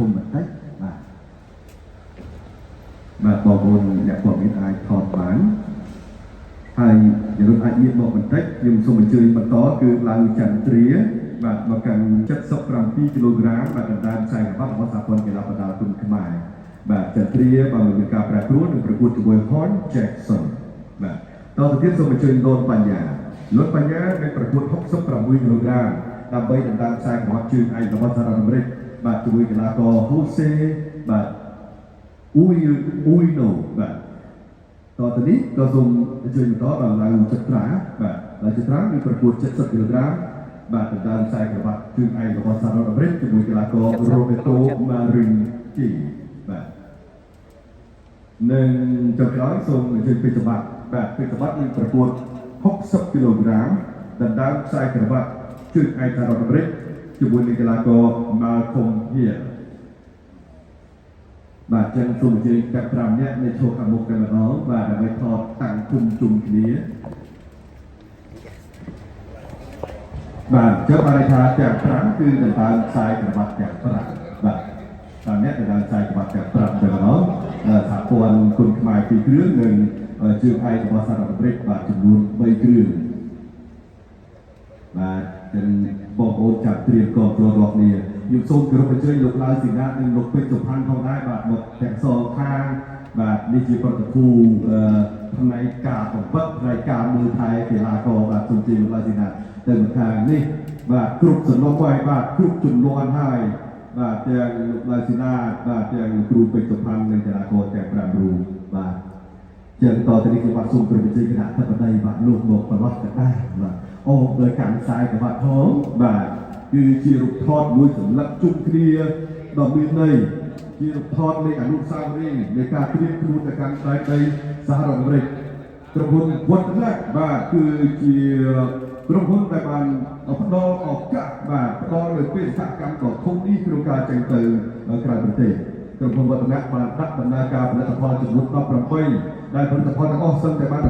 ធំបន្តិចបាទបាទបងប្អូនអ្នកព័ត៌មានអាចថតបានហើយយរុនអាចងាកមកបន្តិចខ្ញុំសូមអញ្ជើញបន្តគឺឡៅចន្ទ្រាបាទមកកាន់77គីឡូក្រាមបាទដណ្ដើមខ្សែក្រវ៉ាត់របស់សហព័ន្ធកីឡាប្រដាល់គុនខ្មែរបាទចន្ទ្រាបាទមានការប្រែប្រួលនិងប្រកួតជាមួយ Horn Jackson បាទតទៅទៀតសូមអញ្ជើញលនបញ្ញាលនបញ្ញានឹងប្រកួត66គីឡូក្រាមដើម្បីដណ្ដើមខ្សែក្រវ៉ាត់ជើងឯករបស់សហរដ្ឋអាមេរិកបាទជាមួយកីឡាករ Jose បាទអ៊ូយអ៊ូយណូបាទតទៅនេះក៏សូមអញ្ជើញបន្តដល់ឡៅចិត្រាបាទឡៅចិត្រានឹងប្រកួត70គីឡូក្រាមបាទដណ្ដើមខ្សែក្រវ៉ាត់ជើងឯករបស់សហរដ្ឋអាមេរិកជាមួយកីឡាករ Roberto Marin ជីបាទ និងចុងក្រោយសូមអញ្ជើញពេជ្រសម្បត្តិបាទពេជ្រសម្បត្តិនឹងប្រកួត60គីឡូក្រាមដណ្ដើមខ្សែក្រវ៉ាត់ជើងឯកសហរដ្ឋអាមេរិកជាមួយនឹងកីឡាករ Malcolm Hill បាទចឹងសូមអញ្ជើញទាំង5នាក់នៅឈរខាងមុខតែម្ដងបាទដើម្បីថតតាំងគុំជុំគ្នាបាទចឹងបានន័យថាទាំង5គឺដណ្ដើមខ្សែក្រវ៉ាត់ទាំង5បាទតាមអ្នកដណ្ដើមខ្សែក្រវ៉ាត់ទាំង5តែម្ដងសហព័ន្ធគុនខ្មែរ2គ្រឿងនិងជើងឯករបស់សហរដ្ឋអាមេរិកបាទចំនួន3គ្រឿងបាទចឹងបងប្អូនចាប់ត្រៀមគាំទ្ររបស់គ្នាខ្ញុំសូមគោរពអញ្ជើញលោកឡៅស៊ីណាតនិងលោកពេជ្រសុផាន់ផងដែរបាទមកទាំងសងខាងបាទនេះជាប្រតិភូផ្នែកការបង្វឹកផ្នែកការមើលថែកីឡាករបាទសូមជម្រាបលោកឡៅស៊ីណាតទៅម្ខាងនេះបាទគ្រប់សំណុំហើយបាទគ្រប់ចំនួនហើយបាទទាំងលោកឡៅស៊ីណាតបាទទាំងគ្រូពេជ្រសុផាន់និងកីឡាករទាំង5រូបបាទ ចឹងតទៅនេះខ្ញុំបាទសូមគោរពអញ្ជើញគណៈធិបតីបាទលោកមកប្រឡោះកដែរបាទអូដោយកាន់ខ្សែក្រវ៉ាត់ផងបាទគឺជារូបថតមួយសន្លឹកជុំគ្នាដ៏មានន័យជារូបថតនៃអនុស្សាវរីយ៍នៃការត្រៀមខ្លួនទៅកាន់ដែនដីសហរដ្ឋអាមេរិកក្រុមហ៊ុនវឌ្ឍនៈបាទគឺជាក្រុមហ៊ុនដែលបានផ្ដល់ឱកាសបាទផ្ដល់នូវបេសកកម្មដ៏ធំនេះក្នុងការចេញទៅក្រៅប្រទេសក្រុមហ៊ុនវឌ្ឍនៈបានដាក់ដំណើរការផលិតផលចំនួន18ដែលផលិតផលទាំងអស់សឹងតែបាន